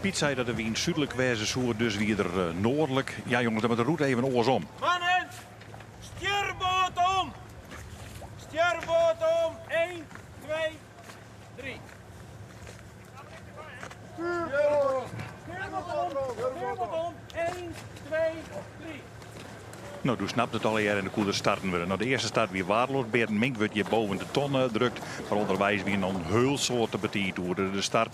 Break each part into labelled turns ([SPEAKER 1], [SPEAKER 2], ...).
[SPEAKER 1] Piet sei dat de wyn súdlik wêze soe, dus wie er noardlik. Ja jonges, dan moat de rûte even oarsom.
[SPEAKER 2] Mannen, stjurboard om! Stjurboard om! 1, 2, 3. Stuurboard om! Stuurboard om! 1, 2, 3.
[SPEAKER 1] No, doe snapte it allegear en der koe der starten wurde. No, de earste start wie waardeloas. Berend Mink wurdt hjir boven de tonne drukt. Mar ûnderweis wie noch in hiel soad te betiid oer de start.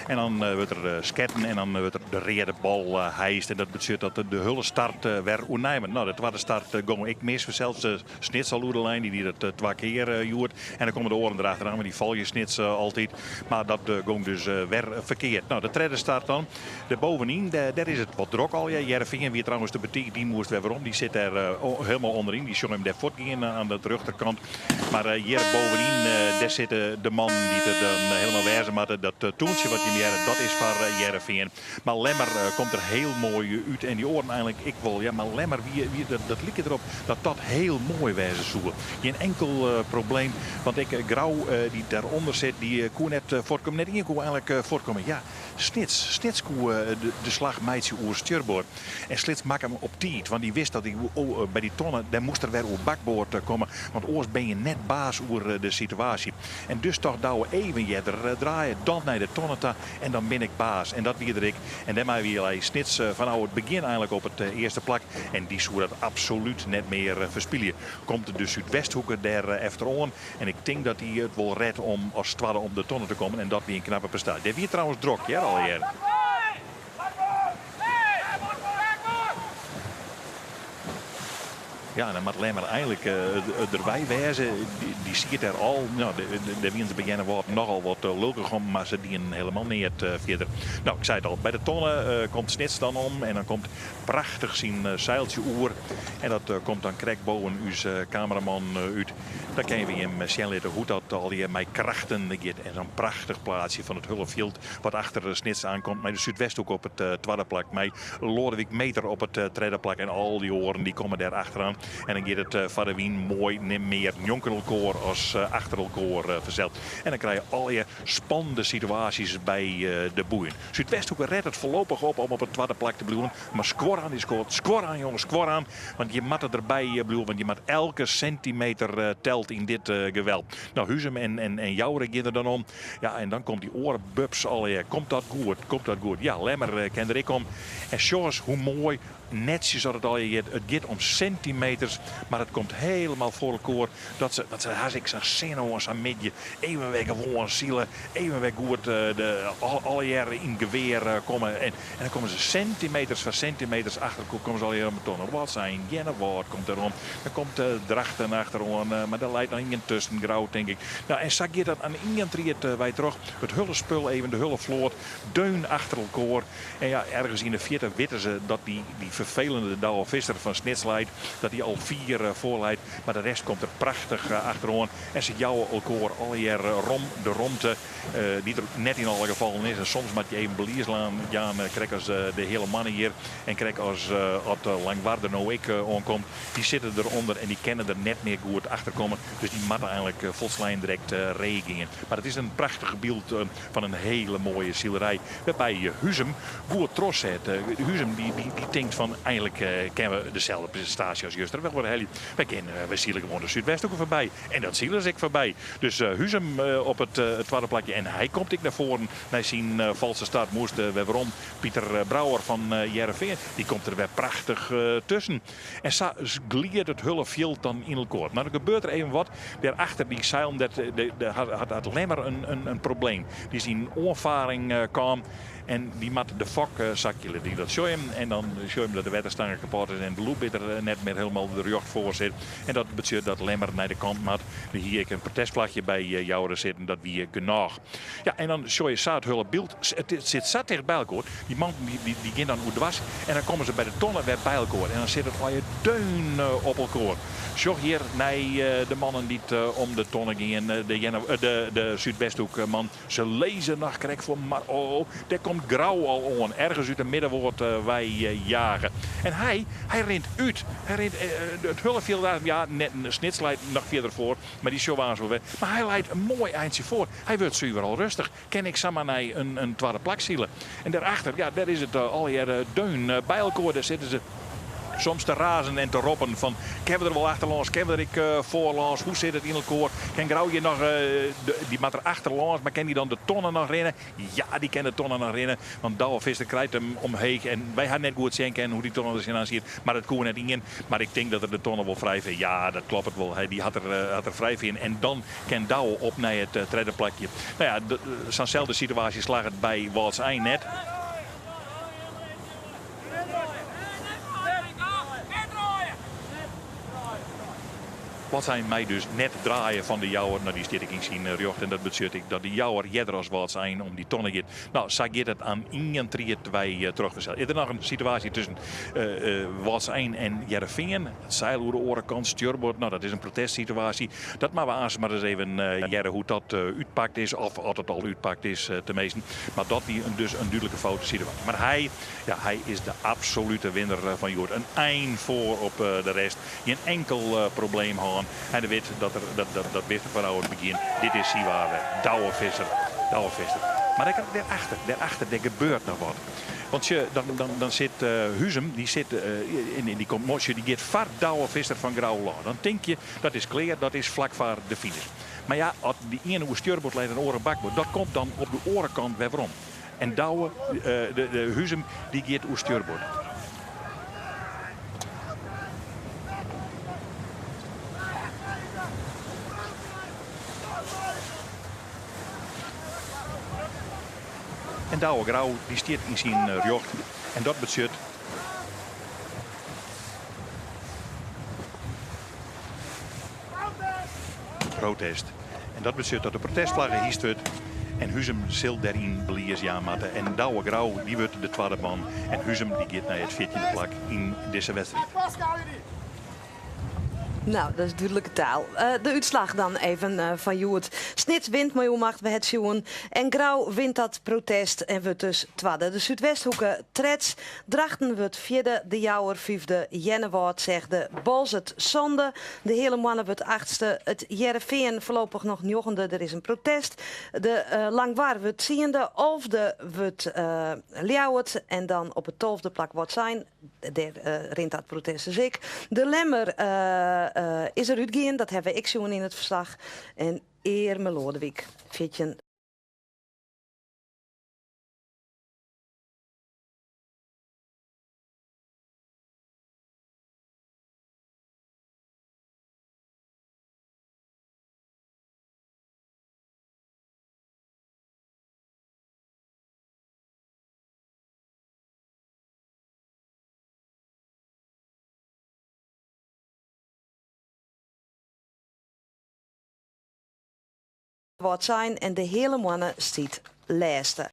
[SPEAKER 1] En dan wurdt der sketten en dan wurdt der de reade bal heist. En dat betsjut dat de hiele start wer oernij moat. No, de twadde start gong ek mis. Fansels Snits al oer de lijn. Dy die dat twa kear hjoed. En dan komme de oaren derachteraan, want dy folgje Snits altyd. Mar dat gong dus wer ferkeard. No, de tredde start dan. Dêr bovenyn, dêr is it wat drok al. Hearrenfean wie trouwens te betiid, dy moast wer werom. Dy sit dêr helemaal ûnderyn. Dy sjoch him dêr fuortgean aan de rjochterkant. Mar hjir bovenyn, dêr sitte de mannen dy't der dan helemaal wêze moatte. Dat toentsje wat jim hearre, dat is foar Hearrenfean. Mar Lemmer komt der hiel moai út en dy oaren einlik ek wol. Ja, mar Lemmer, wie, wie, dat, dat like derop dat dat hiel moai wêze soe. Gjin enkel probleem, want ek Grou dy't dêrûnder sit, dy koe net fuortkomme. Net ien koe einlik fuortkomme. Ja, Snits. Snits koe de slach meitsje oer stjurboard. En Snits makke him op tiid, want dy wist dat hy by dy tonne, dêr moast er wer oer bakboard komme, want oars bin je net baas oer de situaasje. En dus tocht Douwe even earder draaie, dan nei de tonne ta en dan bin ik baas. En dat wie er ek. En dêrmei wie hy Snits fanôf it begjin einlik op it earste plak. En dy soe dat absolút net mear ferspylje. Komt de Súdwesthoeke dêr efteroan. En ik tink dat hy it wol ret om as twadde om de tonne te kommen. En dat wie in knappe prestaasje. Dêr wie trouwens drok hear allegear. Ja, en dan moat Lemmer einlik derby wêze. Dy siet dêr al. No, dêr wienen se by Earnewâld nochal wat lulkich om, mar se dienen helemaal neat fierder. No, ik sei it al, by de tonne komt Snits dan om en dan komt prachtich syn seiltsje oer. En dat komt dan krekt boven ús kameraman út. Dan kinne we jim sjen litte hoe't dat allegear mei krachten giet. En sa'n prachtich plaatsje fan it hiele fjild wat achter Snits aankomt. Mei de Súdwesthoek op it twadde plak. Mei Loadewyk Meeter op it tredde plak. En al dy oaren dy komme dêr achteroan. En dan giet it foar de wyn moai net mear njonken elkoar as achter elkoar fansels. En dan krije je allegear spannende situaasjes by de boeien. Súdwesthoeke ret it foarlopich op om op it twadde plak te bliuwen. Mar skuor oan dy skoat, skuor oan jonges, skuor oan. Want je moatte derby bliuwe, want je moat elke sintimeter telt yn dit geweld. No, Huzum en, en, en Joure gean der dan om. Ja, en dan komt dy oare bubs allegear. Komt dat goed? Komt dat goed? Ja, Lemmer kin der ek om. En sjoch ris hoe moai netsjes dat it allegear giet. It giet om sintimeters, mar it komt helemaal foar elkoar. Dat se, dat se ha se ek sa'n sin oan sa'n middei. Even wer gewoan sile, even wer goed de, allegearre yn it gewear komme. En, en dan komme se sintimeters foar sintimeters achter elkoar, komme se allegear om de tonne. Wat sein, Earnewâld komt derom. Dan komt Drachten achteroan, mar der leit noch ien tusken, Grou tink ik. No, en sa giet dat oan ien tried wei troch. It hiele spul even, de hiele float, deun achter elkoar. En ja, ergens yn de fierte witte se dat dy, dy ferfelende Douwe Visser fan Snits leit, dat dy al fier foar leit. Mar de rest komt der prachtich achteroan. En se jouwe elkoar allegear rom de romte dy't der net yn alle gefallen is. En soms moat je even belies jaan, krekt as de heale moanne hjir. En krekt as at Langwarder no ek oankomt. Dy sitte derûnder en dy kinne der net mear goed achter komme. Dus dy moatte einlik folslein direkt ree gean. Mar it is in prachtich byld fan in hiele moaie silerij. Wêrby Huzum goed trochset. Huzum dy tinkt fan einlik kinne we deselde prestaasje as juster wer helje. Wy kinne, wy sile gewoan de Súdwesthoeke foarby. En dat sile se ek foarby. Dus Huzum op it twadde plakje. En hy komt ek nei foaren nei syn false start. Moast wer werom. Pieter Brouwer fan Hearrenfean, dy komt der wer prachtich tusken. En sa glidet it hiele fjild dan yn elkoar. Mar der gebeurt der even wat. Dêr achter dy seilen dêr hat Lemmer in probleem. Dy is yn oanfaring kaam en dy moat de fok sakje litte. Dat sjoch je him en dan sjoch je him dat de wetterstange kapot is en de loep der net mear hielendal rjocht foar sit. En dat betsjut dat Lemmer nei de kant moat. Der hie ek in protestflachje by Joure sitten, dat wie genôch. Ja, en dan sjoch je sa it hiele byld. It sit sa ticht by elkoar. Dy mannen dy gean dan oerdwars en dan komme se by de tonne wer by elkoar. En dan sit it allegear deun op elkoar. Sjoch hjir nei de mannen dy't om de tonne gean. De, de Súdwesthoek man. Se lizze noch krekt foar, mar oh, dêr komt Grou al oan. Ergens út de Middenwoard wei jage. En hy, hy rint út. Hy rint it hiele fjild, ja, net Snits leit noch fierder foar. Mar dy sjogge we aanst wol wer. Mar hy leit in moai eintsje foar. Hy wurdt suver al rêstich. Kin ik samar nei in twadde plak sile. En dêrachter, ja, dêr is it allegearre deun by elkoar. Dêr sitte se soms te razen en te roppen fan kinne we der wol achterlâns, kinne we der ek foarlâns, hoe sit it yn elkoar? Kin Grou hjir noch, dy moat der achterlâns, mar kin dy dan de tonne noch rinne? Ja, dy kin de tonne noch rinne, want Douwe Visser krijt him omheech en wy ha net goed sjen kinnen hoe't dy tonne der tsjinoan siet, mar it koe net ien. Mar ik tink dat er de tonne wol frij fean. Ja, dat kloppet wol. Dy hat er frij fean en dan kin Douwe op nei it tredde plakje. No ja, sa'n selde situaasje slagget by Wâldsein net. Wâldsein mei dus net draaie fan de Jouwer. No, dy stiet ek yn syn rjocht en dat betsjut ek dat de Jouwer earder as Wâldsein om dy tonne giet. No, sa giet it aan ien tried wei troch fansels. Is der noch in situaasje tusken Wâldsein en Hearrenfean? It seil oer de oare kant, stjurboard, no dat is in protestsituaasje. Dat moatte we aanst mar ris even hearre hoe't dat útpakt is, of oft it al útpakt is teminsten. Mar dat wie dus in dúdlike foute situaasje. Mar hy, ja, hy is de absolute winner fan hjoed. In ein foar op de rest. Gjin enkel probleem hân. En wit dat er dat, dat, dat wist er fanôf it begjin. Dit is syn waar wer. Douwe Visser. Douwe Visser. Mar ek dêrachter, dêrachter, dêr gebeurt noch wat. Want sjoch, dan, dan, dan sit Huzum, dy sit yn dy kommoasje, dy giet foar Douwe Visser fan Grou lân. Dan tink je, dat is klear, dat is flak foar de finish. Mar ja, as dy iene oer stjurboard leit en de oare bakboard, dat komt dan op de oare kant wer werom. En Douwe, de, de Huzum, dy giet oer stjurboard. En Douwe Grou dy stiet yn syn rjocht en dat betsjut protest. En dat betsjut dat de protestflagge hyst wurdt en Huzum sil dêryn belies jaan moatte. En Douwe Grou dy wurdt de twadde man en Huzum dy giet nei it fjirtjinde plak yn dizze wedstriid.
[SPEAKER 3] Nou, dat is dúdlike taal. De útslach dan even fan hjoed. Snits wint mei oermacht, we ha it sjoen. En Grou wint dat protest en wurdt dus twadde. De Súdwesthoeke tredde, Drachten wurdt fjirde, De Jouwer fyfde, Earnewâld sechde, Boalsert sânde, De Heale Moanne wurdt achtste, it Hearrenfean foarlopich noch njoggende, der is in protest. De Langwar wurdt tsiende, alfde wurdt Ljouwert en dan op it tolfde plak Wâldsein. Dêr rint dat protest dus ek. De Lemmer is der útgien, dat hawwe we ek sjoen yn it ferslach. En Earme Loadewyk, 14. Wâldsein en de Heale Moanne stiet lêste.